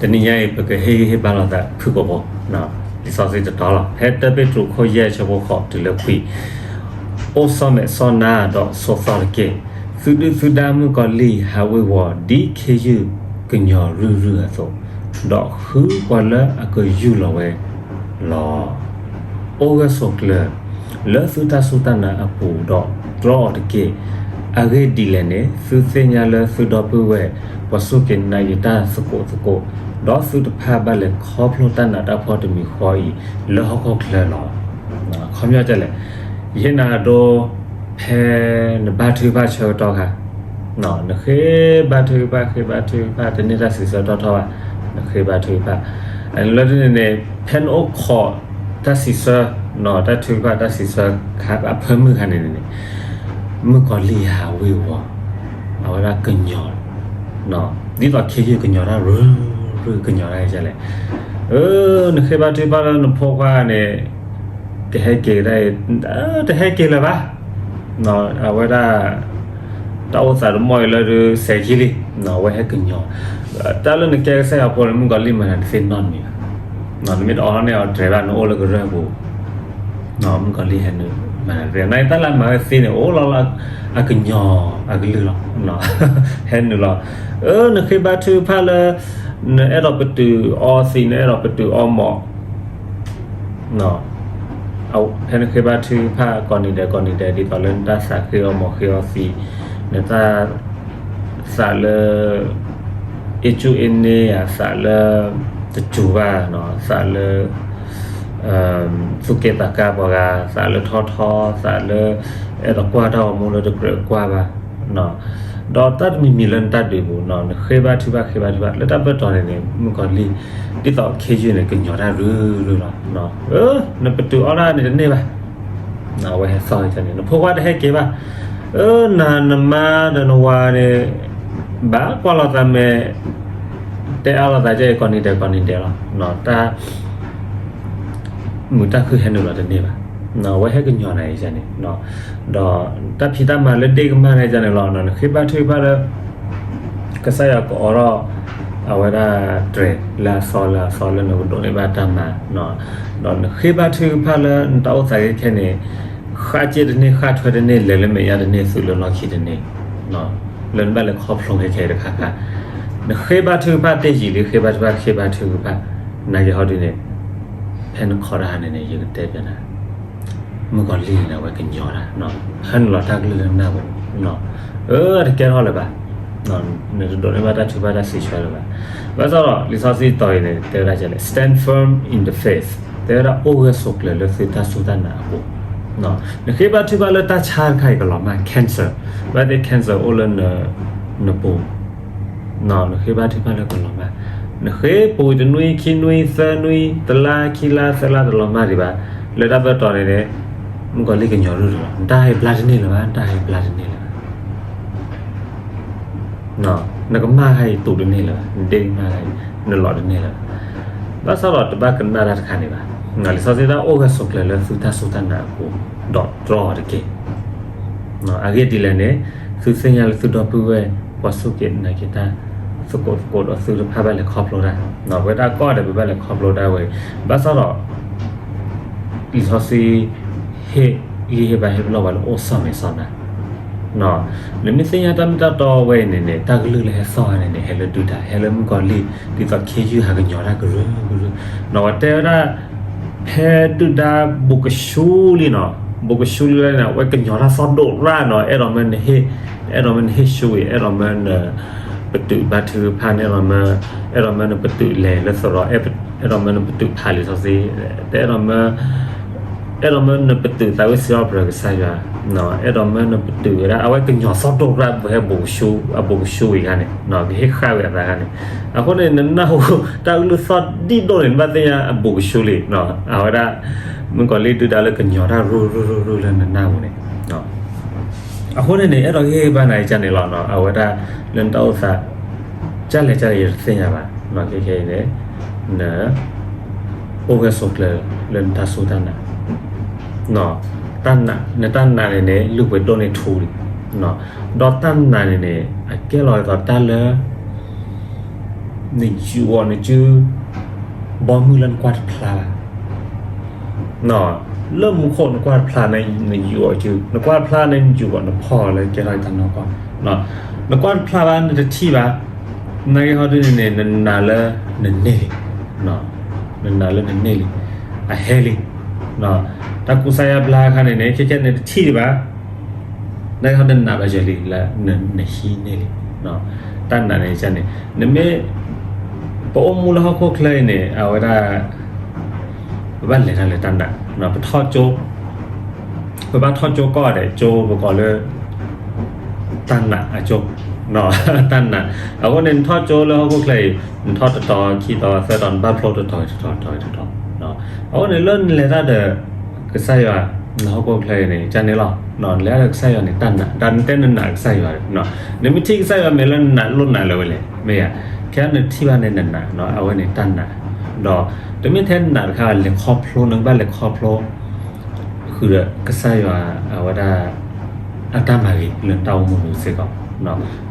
တနံၤညါအံၤ ပကဟ့ၣ်ဂံၢ်ဟ့ၣ်ဘါလိာ်သးဖုၣ်ကိာ်ဖိ, လံာ်စီဆှံတတီၤလီၤ. ဖဲတၢ်ပ့းတရူးခိၣ်ယဲၢ်ဆၢဖိဃိးတုၤလၢခွံ, အိၣ်ဆီၣ်မဲာ်ဆီၣ်နါဒီးဆိးသီတက့ၢ်. သုဒုၣ်သုဒါမုၣ်ကီၤလံၢ်ဟးဝ့ၤဝီၤ ဒ်ခ့ယုၢ်ကညီၤရုၢ်ရုၢ်အသိး, ဒီးဃုပှၤလၢအကယူၢ်လီၤဝဲလီၤ. အိၣ်ဂၢၢ်ဆိးကျၢၤ လၢသုတၢ်စူၢ်တၢ်နာ်အပူၤ ဒီးတြီအီၤတက့ၢ်. အဂ့ၢ်ဒ်လဲၣ်န့ၣ် သုသ့ၣ်ညါလၢသုဒီပုၢ်ဝဲၢ် ပှၤစူၢ်က့ၤနာ်က့ၤတၢ်သကိးသကိး, ဒီးသုတဖၣ်ဘၣ်လဲၤခီဖျိတၢ်နးတၢ်ဖှီၣ်တမံၤဃီအံၤ လၢဟီၣ်ခိၣ်ချၢလီၤ. ခီပညီဒ်လဲၣ်, ယဟ့ၣ်နၤအဒိ ဖဲနဘါထုကဖၣ်ဆၢကတီၢ်ခါ, နဃ့ဘါထုကဖၣ် ဃ့ဘါထုကဖၣ် တန့ၢ်တၢ်စံးဆၢတီၢ်ထီၣ်ဘၣ်, နဃ့ဘါထုကဖၣ်, လၢတန့ၣ်န့ၣ် ဖဲနအိၣ်ခိးတၢ်စံးဆၢ, တၢ်ထုကဖၣ်တၢ်စံးဆၢခါအဖၢမုၢ်ခါန့ၣ်န့ၣ်, မုၣ်ကီၤလံၢ်ဟးဝ့ၤဝီၤ, အဝဲဒၣ်ကညီၤ, ဒ်သိးခ့ယုၢ်ကညီၤတၢ်ရုၢ်ရုၢ် ကညီၤတၢ်ဒ်လဲၣ်. နဃ့ဘါထုကဖၣ်လၢနဖိခွါန့ၣ် ကဟဲက့ၤဒ်အံၤ, တဟဲက့ၤလၢၤဘၣ်. အဝဲဒၣ် တၢ်အိၣ်သးတမီၢ်အံၤလၢဒုးစဲးခံလံ, အဝဲဟဲကညီၤ, တၢ်လၢနကဲကစၢ်ယွၤဖိန့ၣ် မုၣ်ကီၤလံၢ်မၤနၤတသ့နီတမံၤဘၣ်. နမ့ၢ်တအီထီၣ်န့ၢ်အီၤတြဲၤဘၣ် နအိၣ်လၢကရၢၢ်ပူၤ, မုၣ်ကီၤလံၢ်ဟဲနုာ်မၤနၤတသ့, နတၢ်လၢအမၤဝဲသ့န့ၣ် အိၣ်လီၤလၢအကညီၤအကလုၢ်လီၤ. ဟဲနုာ်လီၤ. အၢ နဃ့ဘါထုကဖၣ်လၢ နအဲၣ်ဒိးပတုာ်အီသံး နအဲၣ်ဒိးပတုာ်အီမီၢ် ဖဲနဃ့ဘါထုကဖၣ်ကိးနံၤဒဲးကိးနံၤဒဲး ဒ်သိးလၢနတၢ်သးဃ့အီမီၢ်ဃ့အီသံး, နတၢ်သးလၢ အ့ၣ်ကူၣ်အ့ၣ်န့ၢ်ဧါ, သးလၢ တစူၤဘၣ်, သးလၢ သူၣ်က့သးကါပှၤဂၤ, သးလၢထီထီ, သးလၢ အဲၣ်ဒိးကွၢ်တၢ်ဂီၤမူလၢတကြၢးကွၢ်ဘၣ်, ဒီးတၢ်တမံၤမံၤလၢနတၢ်ဒုးပူၤ နဃ့ဘါထုကဖၣ် ဃ့ဘါထုကဖၣ် လၢတၢ်ပၢၢ်တီၤန့ၣ်န့ၣ် မုၣ်ကီၤလံၢ် ဒ်သိးခ့ယုၢ်န့ၣ် ကညီၤတၢ်ရုၢ်ရုၢ်လီၤ. နပတုာ်အီၣ်ဒၣ်န့ၣ်တန့ၢ်ဘၣ်, အဝဲဟဲသီၣ်န့ၣ် နဖိခွါတဟဲက့ၤဘၣ်. အၢ နနမါဒီးနဝၤန့ၣ် ဘၣ်ကွၢ်လိာ်သးမဲာ် တဲအါလိာ်သးကဲ ကိးနံၤဒဲးကိးနံၤဒဲးလီၤ. တၢ် မုာ်တၢ်ခုၣ်ဟဲနုာ်လီၤတန့ၢ်ဘၣ်, အဝဲဟဲကညီၤနၤအံၤန့ၣ်, ဒီးတၢ်ဖံးတၢ်မၤလၢဒ့ၣ်ကမၢ်န့ၣ်န့ၣ်လီၤ. နဃ့ဘါထုကဖၣ်လၢ ကစၢ်ယွၤကအိးထီၣ် အဝဲဒၣ်တြဲၤလၢအသီလၢအသီလၢနကဒိးန့ၢ်ဘၣ်တၢ်မၤ, ဒီးနဃ့ဘါထုကဖၣ်လၢနတၢ်အိၣ်သးခဲခဲန့ၣ် ဃၣ်စ့ၣ်တန့ၢ် ဃၣ်ထွဲတန့ၢ် လဲၤလၢမဲာ်ညါတန့ၢ် သုးလၢလီၢ်ခံတန့ၢ် လၢနဘၣ်လဲၤခီဖျိခဲခဲတခါခါ, နဃ့ဘါထုကဖၣ်တ့ၢ်ယံာ်လံ ဃ့ဘါထုကဖၣ် ဃ့ဘါထုကဖၣ်, နာ်က့ဟီဒုန့ၣ် ဖဲနခီတၢ်ဟါန့ၣ်န့ၣ် ယကတဲပျးနၤ မုၣ်ကီၤလံၢ်န့ၣ် အဝဲကညီၤတၢ်, ဟဲနုာ်လီၤတၢ်ကလုၢ်လၢနၢ်ပူၤ, အၢ တကဲထီၣ်လၢၤဘၣ်, နတဒိးန့ၢ်ဘၣ်တၢ်ထုကဖၣ်တၢ်စံးဆၢလၢၤဘၣ်. ဘၣ်ဆၣ်ဒီး လံာ်စီဆှံတီၤအံၤန့ၣ် တဲဝဲဒၣ်လဲၣ်, stand firm in the faith, တဲဝဲဒၣ်အိၣ်ဂၢၢ်ဆိးကျၢၤလၢသုတၢ်စူၢ်တၢ်နာ်အပူၤ, နဃ့ဘါထုကဖၣ်လၢတၢ်ဆါတခါအံၤကလီၤမၢ် cancer, ဘၣ်သ့ၣ် cancer အိၣ်လၢနပူၤ နဃ့ဘါထုကဖၣ်လၢကလီၤမၢ်, နဃ့ပူၤတနွံ ခံနွံ သၢနွံ တလါ ခံလါ သၢလါ တလီၤမၢ်ဒံးဘၣ်, လၢတၢ်ပၢၢ်တီၤန့ၣ်န့ၣ် မုၣ်ကီၤလံၢ်ကညီၤရုၢ်လီၤ, နတၢ်ဟဲဘျါတန့ၢ်လၢၤဘၣ်, နတၢ်ဟဲဘျါတန့ၢ်လၢၤဘၣ်, နကမၢ်ဟဲအံၤတူးတန့ၢ်လၢၤဘၣ်, နဒ့ၣ်ကမၢ်ဟဲအံၤ နလီၤတန့ၢ်လၢၤဘၣ်. ဘၣ်ဆၣ်ဒီးတဘၣ်ကနၣ်တၢ်တခါန့ၣ်ဘၣ်, လံာ်စီဆှံတဲအိၣ်ဂၢၢ်ဆိးကျၢၤလၢသုတၢ်စူၢ်တၢ်နာ်အပူၤ, ဒီးတြီအီၤတက့ၢ်. အဂ့ၢ်ဒ်လဲၣ်န့ၣ် သုသ့ၣ်ညါလၢသုဒီပုၢ်ဝဲၢ် ပှၤစူၢ်က့ၤနာ်က့ၤတၢ် သကိးသကိးဒီးသုတဖၣ်ဘၣ်လဲၤခီဖျိတၢ်, ပဝဲဒၣ်ကိးဂၤဒဲး ပဘၣ်လဲၤခီဖျိတၢ်ဝဲ, ဘၣ်ဆၣ်ဒီး လံာ်စီဆှံ ဟ့ၣ်ဂံၢ်ဟ့ၣ်ဘါဟ့ၣ်ပလီၢ်ပှၤလၢအိၣ်ဆီၣ်မဲာ်ဆီၣ်နါ နမ့ၢ်သ့ၣ်ညါတၢ်မ့ၢ်တၢ်တီဝဲအံၤန့ၣ်န့ၣ် တၢ်ကလုၢ်လၢဟဲသီၣ်ဝဲန့ၣ်န့ၣ် ဟဲလၢဒုၣ်ဒါ ဟဲလၢမုၣ်ကီၤလံၢ် ဒ်သိးခ့ယုၢ်ဟးကညီၤတၢ်ကရၢကရိ, နဝဲတဲဝဲဒၣ် ဖဲဒုၣ်ဒါဘူးကဆူလံနီၤ, ဘူးကဆူလံလၢန့ၣ် အဝဲကညီၤတၢ်သီၣ်ဒိၣ်ရၣ်နီၤ, အဲၣ်ဒိးမၢနဟ့ၣ်, အဲၣ်ဒိးမၢနဟ့ၣ်ဆူအံၤ အဲၣ်ဒိးမၢနပတုာ်ဘါထုကဖၣ်န့ၣ်, အဲၣ်ဒိးမၢနပတုာ်လဲၤလၢသရိာ်, အဲၣ်ဒိးမၢနပတုာ်ဖးလံာ်စီဆှံ, တအဲၣ်ဒိးမၢ အဲၣ်ဒိးမၢနပတုာ်သးဝံၣ်စံးထီၣ်ပတြၢၤကစၢ်ယွၤ, အဲၣ်ဒိးမၢနပတုာ်ဝဲဒၣ် အဝဲကညီၤသီၣ်ဒိၣ်ရၣ်ဖဲဟဲဘူးကဆူ, အဘူးကဆူအံၤခါန့ၣ် ကဟ့ၣ်ဃာ်ဝဲအသးခါန့ၣ်, အဃိန့ၣ် နနၢ်ဟူတၢ်ကလုၢ်သီၣ်ဒံၣ်ဒိၣ်န့ၣ် နဘၣ်သ့ၣ်ညါအဘူးကဆူလံ, အဝဲဒၣ် မုၣ်ကီၤလံၢ်ဒုၣ်ဒါလၢကညီၤတၢ်ရူၢ်ရူၢ်ရူၢ်ရူၢ်လၢနနၢ်ပူၤန့ၣ် အဃိန့ၣ်န့ၣ် အဲၣ်ဒိးဟ့ၣ်ဂံၢ်ဟ့ၣ်ဘါနၤအံၤကန့ၣ်လီၤ, အဝဲဒၣ်လၢနတၢ်အိၣ်သး ကလဲၣ်ကလဲၣ်ယတသ့ၣ်ညါဘၣ်, ခဲခဲအံၤန့ၣ် န အိၣ်ဂၢၢ်ဆိးကျၢၤလၢနတၢ်စူၢ်တၢ်နာ်, တၢ်နာ်, နတၢ်နာ်န့ၣ်န့ၣ် လုၢ်ပှ့ၤဒိၣ်န့ၢ်ထူလံ, ဒီးတၢ်နာ်န့ၣ်န့ၣ် အကဲလီၤဒ်သိးတၢ်လၢ နယူးအီၤနစု ဘီမုၢ်လၢနကွၢ်တဖျါဘၣ်. လၢမူခိၣ်နကွၢ်တဖျါန့ၣ် နယူးအီၤစု, နကွၢ်တဖျါန့ၣ် နယူးအီၤနဖီၣ်လၢကဲထီၣ်တၢ်နီၢ်ကီၢ်, နကွၢ်တဖျါဘၣ် နတထံၣ်ဘၣ်, နာ်က့ဟီဒုန့ၣ်န့ၣ် နနာ်လၢနန့ၢ်လံ, နနာ်လၢနန့ၢ်လံ, အဟဲလံ. တၢ်ကူစါယါဘျါအခါန့ၣ်န့ၣ် ခဲခဲန့ၣ်တထံၣ်ဒံးဘၣ် နာ်က့ဟီဒုနနာ်ဘၣ်ယဲလံလၢ နဟံးန့ၢ်လံ. တၢ်နာ်န့ၣ်န့ၣ် နမ့ၢ် ပအိၣ်မူလၢဟီၣ်ခိၣ်ချၢအံၤန့ၣ် အဝဲဒၣ် ပဘၣ်လဲၤတၢ်လၢတၢ်နာ်, ပထီၣ်ကၠိ ပဘၣ်ထီၣ်ကၠိကိးဂၤဒဲး, ကၠိပကိးလၢ တၢ်နာ်အကၠိ, တၢ်နာ်. အဃိန့ၣ် နထီၣ်ကၠိလၢဟီၣ်ခိၣ်ချၢအံၤ နထီၣ်တတီၤ ခံတီၤ သၢတီၤ နဘၣ်ဖျိတတီၤတတီၤတတီၤတတီၤ. အဃိန့ၣ် လၢနလဲၤတၢ်ဒီး ကစၢ်ယွၤ လၢဟီၣ်ခိၣ်ချၢအံၤန့ၣ် ကန့ၣ်လီၤ. နလဲၤတၢ်ဒီးကစၢ်ယွၤန့ၣ် တၢ်နာ်, တၢ်နတဲနနာ်ကစၢ်ယွၤ, နမ့ၢ်ထံၣ်ကစၢ်ယွၤမ့ၢ်လၢနနာ်လိၣ်နာ်လၢၤဝဲလဲၣ်, မ့ၢ်ဧါ. ခဲအံၤနထံၣ်ဘၣ်န့ၣ်နနာ်, အဝဲန့ၣ်တၢ်နာ်. ဒီးတမ့ၢ်ထဲနနာ်တခါ လဲၤခီဖျိ နကဘၣ်လဲၤခီဖျိ ဃုာ်ဒီးကစၢ်ယွၤ အဝဲဒၣ် အတၢ်မၤဂ့ၤလၢနတၢ်အိၣ်မူပူၤစ့ၢ်ကီး.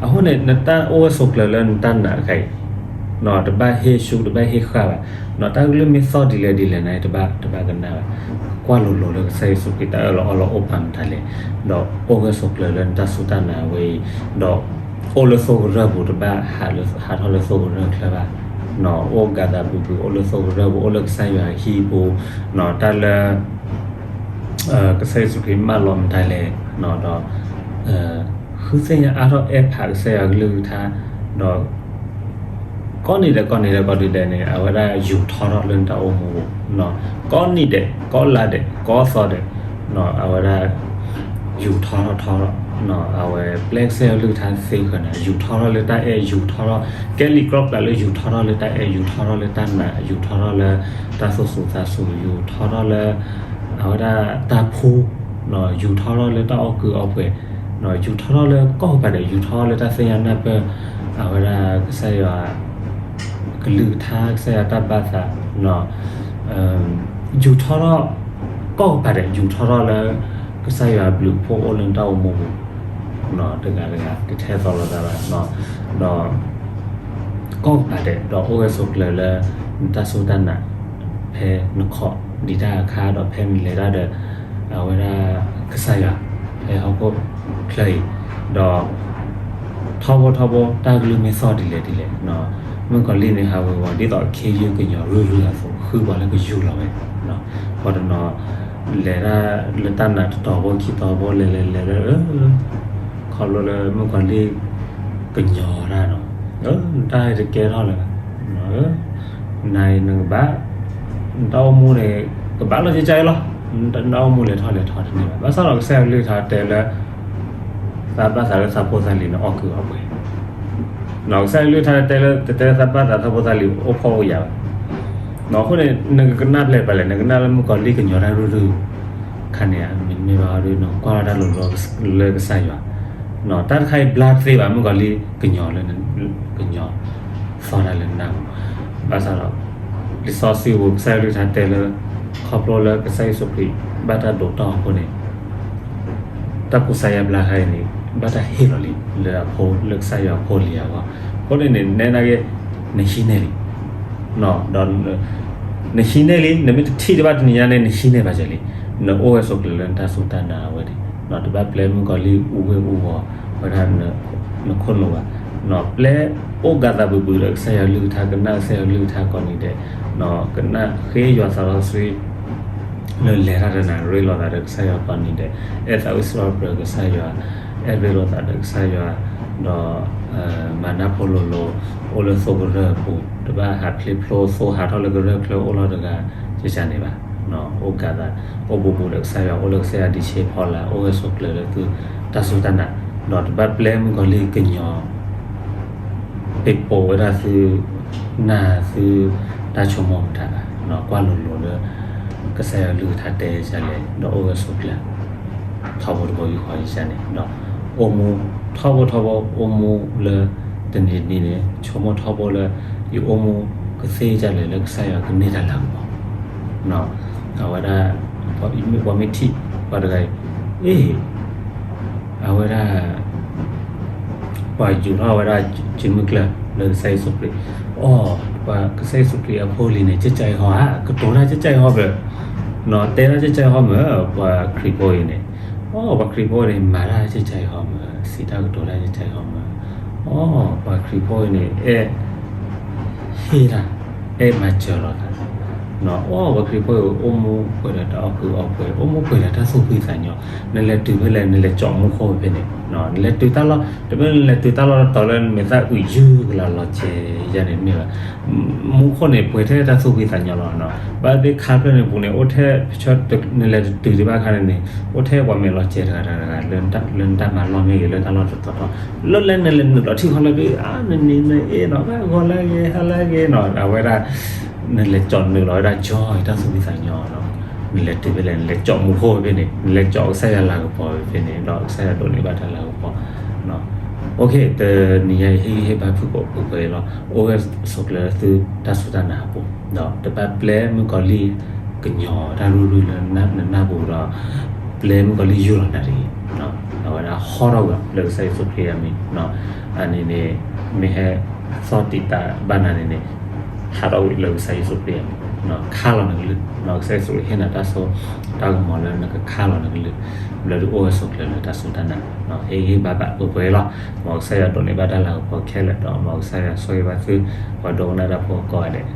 အဃိန့ၣ် နတၢ်အိၣ်ဂၢၢ်ဆိးကျၢၤလၢနတၢ်နာ်တခါအံၤ တဘၣ်ဟ့ၣ်ဆူၣ် တဘၣ်ဟ့ၣ်ဃၣ်ဘၣ်. တၢ်ကလုၢ်မ့ၢ်သီၣ်ဒ်လဲၣ်ဒ်လဲၣ်န့ၣ် တဘၣ် တဘၣ်ကနၣ်ဘၣ်. ကွၢ်လိၤလိၤလၢကစၢ်ယ့ၣ်ၡူးခရံာ်တၢ်အၢၣ်လီၤအီလီၤအိၣ်ပာ်မတၤလဲၣ်, ဒီးအိၣ်ဂၢၢ်ဆိးကျၢၤလၢနတၢ်စူၢ်တၢ်နာ်ဝဲအံၤ, ဒီးအိၣ်လၢသိကရၢၢ်ပူၤ တဘၣ်ဟးလၢ ဟးထီၣ်လၢသိကရၢၢ်ချၢဘၣ်. အိၣ်ဂၤသးဘုဘု အိၣ်လၢသိကရၢၢ်ပူၤ အိၣ်လၢကစၢ်ယွၤအဟံၣ်ပူၤ, တၢ်လၢ ကစၢ်ယ့ၣ်ၡူးခရံာ်မၢလီၤမတၤလဲၣ်, ဒီး ဃုသ့ၣ်ညါအါထီၣ်အဲၣ်ဖးကစၢ်ယွၤကလုၢ်ကထါ, ဒီး ကိးနံၤဒဲး ကိးနံၤဒဲး ကိးနံၤဒဲးန့ၣ် အဝဲဒၣ်ယူၤထီထီၣ်လၢနတၢ်အိၣ်မူပူၤ, ကိးနံၤဒဲး ကိးလါဒဲး ကိးသီဒဲး, အဝဲဒၣ် ယူၤထီထီၣ်ထီထီၣ်, အဝဲပျဲကစၢ်ယွၤကလုၢ်ကထါသ့ဃၢၤနၤ ယူၤထီထီၣ်လၢတၢ်အဲၣ် ယူၤထီထီၣ် ကဲလံာ်ကြီကြးလၢယူၤထီထီၣ်လၢတၢ်အဲၣ် ယူၤထီထီၣ်လၢတၢ်နာ် ယူၤထီထီၣ်လၢတၢ်သူၣ်စူၤသးစူၤ ယူၤထီထီၣ်လၢ အဝဲဒၣ်တၢ်ဖှူ, ယူၤထီထီၣ်လၢတၢ်အီၣ်ကုၢ်အီပှဲၤ, ယူၤထီထီၣ်လၢကိးကပၤဒဲး ယူၤထီထီၣ်လၢတၢ်သ့ၣ်ညါနၢ်ပၢၢ် အဝဲဒၣ်ကစၢ်ယွၤ ကလုၢ်ကထါ ကစၢ်ယွၤတၢ်ဘၣ်သး, ယူၤထီထီၣ် ကိးကပၤဒဲး ယူၤထီထီၣ်လၢ ကစၢ်ယွၤအဘျုးအဖှိၣ်အိၣ်လၢနတၢ်အိၣ်မူပူၤ, တဂၤတဂၤ တထဲသိးလိာ်သးဘၣ်, ဒီး ကိးကပၤဒဲး ဒီးအိၣ်ဂၢၢ်ဆိးကျၢၤလၢ နတၢ်စူၢ်တၢ်နာ် ဖဲနခိးဒံးတၢ်အခါ ဒီးဖဲနလဲၤတၢ်ဒီး အဝဲဒၣ်ကစၢ်ယွၤ ဖဲဟီၣ်ခိၣ်ချၢအံၤ, ဒီး ထီဘိထီဘိ တၢ်ကလုၢ်မ့ၢ်သီၣ်ဒ်လဲၣ်ဒ်လဲၣ်, မုၣ်ကီၤလံၢ်န့ၣ် ဟးဝ့ၤဝီၤဒ်သိးခ့ယုၢ်ကညီၤရုၢ်ရုၢ်အသိး ဃုပှၤလၢကယူၤလီၤဝဲ, ပှၤတနီၤ လဲၤတၢ်လၢတၢ်နာ်တတီၤဖိခံတီၤဖိ လဲၤလဲၤလဲၤလၢ ခီဖျိလၢမုၣ်ကီၤလံၢ်ကညီၤတၢ်နီၤ, တၢ်အံၤတကဲထီၣ်လၢၤဘၣ်, နၤအံၤနကဘၣ် နတၢ်အိၣ်မူန့ၣ် ကဘၣ်လီၤကကါအံၤလီၤ, နတၢ်အိၣ်မူလဲၤထီၣ်လဲၤထီတန့ၢ်ဘၣ်. ဘၣ်ဆၣ်ဒီးကစၢ်ယွၤကလုၢ်ကထါတဲလၢ သးဘၣ်သးလၢသးဖိသးလံၤန့ၣ် အီၣ်ကုၢ်အီပှဲၤ, ကစၢ်ယွၤကလုၢ်ကထါတဲလၢ တတဲလၢသးဘၣ်သးသးဖိသးလံၤအိၣ်ဖှီၣ်အိၣ်ယာ်ဘၣ်. အဃိန့ၣ် နကကနၣ်ဖျဲးပှဲၤလဲၣ်, နကနၣ်လၢမုၣ်ကီၤလံၢ်ကညီၤတၢ်ရုၢ်ရုၢ် ခါန့ၣ်ဧါ, မ့တမ့ၢ်ဘၣ်ဒီး နကကွၢ်လီၤတၢ်လိၤလိၤလၢကစၢ်ယွၤ, တၢ်တခါအံၤဘျါတသ့ဘၣ်, မုၣ်ကီၤလံၢ်ကညီၤလၢ ကညီၤသီတၢ်လၢနၢ်ပူၤ, ဘၣ်ဆၣ်ဒီး လံာ်စီဆှံပူၤ ကစၢ်ယွၤကလုၢ်ကထါတဲလၢ ခီဖျိလၢကစၢ်ယ့ၣ်ၡူးခရံာ်ဘၣ်တၢ်ဒိးတီၢ်အဃိန့ၣ် တၢ်ကူစါယါဘျါခါအံၤန့ၣ် ဘၣ်တၢ်ဟ့ၣ်လီၤလံ လၢအဖိ လၢကစၢ်ယွၤအဖိအလံၤအဂီၢ်, အဃိန့ၣ်န့ၣ် နဲဒၣ်က့ နဟံးန့ၢ်လံ, ဒီး နဟံးန့ၢ်လံ, နမ့ၢ်တထံၣ်တဘၣ်တနံၤညါန့ၣ် နဟံးန့ၢ်ဘၣ်ယဲလံ, နအိၣ်ဝဲဆိးကျၢၤလၢနတၢ်စူၢ်တၢ်နာ်အဝဲန့ၣ်, တဘၣ်ပျဲမုၣ်ကီၤလံၢ်အူဝ့ၢ်အူဝီၤ ဝဲဒၣ် နခိၣ်နူာ်ဘၣ်, ပျဲအိၣ်ကၤသးဘုးဘုးဒီးကစၢ်ယွၤကလုၢ်ကထါ ကနၣ်ကစၢ်ယွၤကလုၢ်ကထါကိးနံၤဒဲး, ကနၣ်ဃ့ယွၤသးစီဆှံ လၢလဲၤတၢ်တနၤ ရ့လိာ်သးဒီးကစၢ်ယွၤကိးနံၤဒဲး, အဲၣ်သးဝံၣ်စံးထီၣ်ပတြၢၤကစၢ်ယွၤ, အဲၣ်ရ့လိာ်သးဒီးကစၢ်ယွၤ, ဒီး မၤနၢ်ဖိလိၤလိၤ, အိၣ်လၢသိကရၢၢ်အပူၤ, တဘၣ်ဟးဖျ့ဖျိသိဟးထီၣ်လၢကရၢၢ်ချၢအိၣ်လီၤတဂၤ ကကန့ၣ်ဘၣ်, အိၣ်ကၤသး အိၣ်ဘူးဘူးဒီးကစၢ်ယွၤ, အိၣ်လၢကစၢ်ယွၤဒံးဆ့ဖီလာ်, အိၣ်ဂၢၢ်ဆိးကျၢၤလၢသုတၢ်စူၢ်တၢ်နာ်, ဒီးတဘၣ်ပျဲမုၣ်ကီၤလံၢ်ကညီၤ ပ့ၤပိာ်ဝဲဒၣ်သု နၢ်သု တၢ်ဆိကမိၣ်မတၤဘၣ်, ကွၢ်လိၤလိၤလၢ ကစၢ်ယွၤကလုၢ်ကထါတဲဒ်လဲၣ်, ဒီးအိၣ်ဂၢၢ်ဆိးကျၢၤ ထီဘိတဘိယူၢ်ဃီယကန့ၣ်, ဒီးအိၣ်မူထီဘိထီဘိ အိၣ်မူလၢ တနံၤတနံၤန့ၣ် ဆိကမိၣ်ထီဘိလၢ ယအိၣ်မူကသ့ဒ်လဲၣ်လၢကစၢ်ယွၤကန့ၢ်တၢ်လၤကပီၤ, အဝဲဒၣ် ပှၤမ့ၢ်ထံၣ် ပှၤတဂၤအံၤ အ့ၣ် အဝဲဒၣ် ပှၤယူၤထီၣ်ဝဲဒၣ်စုမုၢ်ကျၢၢ်လၢကစၢ်ယ့ၣ်ၡူးခရံာ်, အိၣ် အီၣ် ပှၤကစၢ်ယ့ၣ်ၡူးခရံာ်အဖိအလံၤန့ၣ် ကၠဲၣ်ကၠဲၣ်ဟီဧါ, ကတိၤတၢ်ကၠဲၣ်ကၠဲၣ်ဟီမ့ၢ်, တဲတၢ်ကၠဲၣ်ကၠဲၣ်ဟီမ့ၢ် ပှၤခရံာ်ဖိအံၤန့ၣ်, အီၣ် ပှၤခရံာ်ဖိန့ၣ် မၤတၢ်ကၠဲၣ်ကၠဲၣ်ဟီမ့ၢ်, စံးတၢ်ကတိၤတၢ်ကၠဲၣ်ကၠဲၣ်ဟီမ့ၢ်, အီၣ် ပှၤခရံာ်ဖိအံၤန့ၣ် အဲၣ် ဟ့ၣ်တၢ်, အဲၣ်မၤစၢၤလီၤတၢ်, အီၣ် ပှၤခရံာ်ဖိအံၤ အိၣ်မူပှဲၤဒီးတၢ်အီၣ်ကုၢ်အီၣ်ပှဲၤ, အိၣ်မူပှဲၤဒီးတၢ်သူၣ်ဖှံသးညီ, နလဲၤတုၤဖဲလဲၣ် နလဲၤကၠီးမူခိၣ်ဖဲန့ၣ်, နလဲၤတုၤတၢ်လီၢ် တမ့ၢ်နလဲၤတုၤတၢ်လီၢ်တတီၤလၢ နမ့ၢ်သးအုးယုၢ်ကလၤလီၤစဲၤယၤန့ၣ်မ့ၢ်ဘၣ်, မူခိၣ်န့ၣ် ပှဲၤထဲတၢ်သူၣ်ဖှံသးညီလီၤ, ဘၣ်သ့ၣ်ခါဖျၢၣ်န့ၣ်ပူၤန့ၣ် အိၣ်ထဲ နလဲၤတတုၤဒံးဘၣ်ခါန့ၣ်န့ၣ် အိၣ်ထဲပှၤမဲာ်လီၤစဲၤတဂၤတဂၤတဂၤ လၢနတၢ်မၤလီၢ်မ့ၢ်ဂ့ၤ လၢတၢ်လီၢ်တတီၤတီၤ, လၢလဲၣ်နလဲၤနုာ်လီၤထံၣ်ခီလၢဒုး အါ နနံၤနအ့ၣ်နီၤ ဘၣ်ဂီၤလၢဂ့ၤ ဟါလၢဂ့ၤနီၤ အဝဲဒၣ် နလဲၤကၠီးနုာ်လီၤဝဲဒၣ် joy တၢ်သူၣ်ဖှံသးညီနီၤ, နလဲၤတုၤဖဲလဲၣ် နလဲၤကၠီးမူခိၣ်ဖဲန့ၣ် နလဲၤကၠီးကစၢ်ယွၤလၤကပီၤဖဲန့ၣ် ဒီးကစၢ်ယွၤဒိးန့ၢ်ဘၣ်တၢ်လၤကပီၤ, OK တနံၤညါအံၤ ဟ့ၣ်ဂံၢ်ဟ့ၣ်ဘါဖုၣ်ကိာ်ပှဲၤပှဲၤအံၤလီၤ, အိၣ်ဝဲဆိးကျၢၤလၢသုတၢ်စူၢ်တၢ်နာ်အပူၤ, ဒီးတဘၣ်ပျဲမုၣ်ကီၤလံၢ်ကညီၤတၢ်ရူၢ်ရူၢ်လၢနနၢ်ပူၤဒီး ပျဲမုၣ်ကီၤလံၢ်ယိာ်လီၤနၤတဂ့ၤ, အဝဲဒၣ်ဟီထီၣ်ကွံာ်လီၤလၢကစၢ်ယ့ၣ်ၡူးခရံာ်အမံၤ, အန့ၣ်န့ၣ် မ့ၢ်ဟဲသီၣ်တံာ်တာ်ဘၣ်နၤန့ၣ်န့ၣ် ဟးထီၣ်ကွံာ်လၢကစၢ်ယ့ၣ်ၡူးခရံာ်အမံၤ, ခါလီၤနကလုၢ်, ကစၢ်ယ့ၣ်ၡူးခရံာ်ဟ့ၣ်နၤတၢ်စိတၢ်ကမီၤလၢနကခါလီၤနကလုၢ်, ဘျီဒုးအိၣ်ဝဲဆိးကျၢၤလၢတၢ်စူၢ်တၢ်နာ်, ဟ့ၣ်ဂံၢ်ဟ့ၣ်ဘါဘၣ်ပှဲၤပှဲၤအံၤလီၤ, မ်ကစၢ်ယွၤဒိးန့ၢ်ဘၣ်တၢ်လၤကပီၤခဲလၢာ်ဒီး မ်ကစၢ်ယွၤဆိၣ်ဂ့ၤဘၣ်သု ပှၤဒိကနၣ်တၢ်ဖိကိးဂၤဒဲး,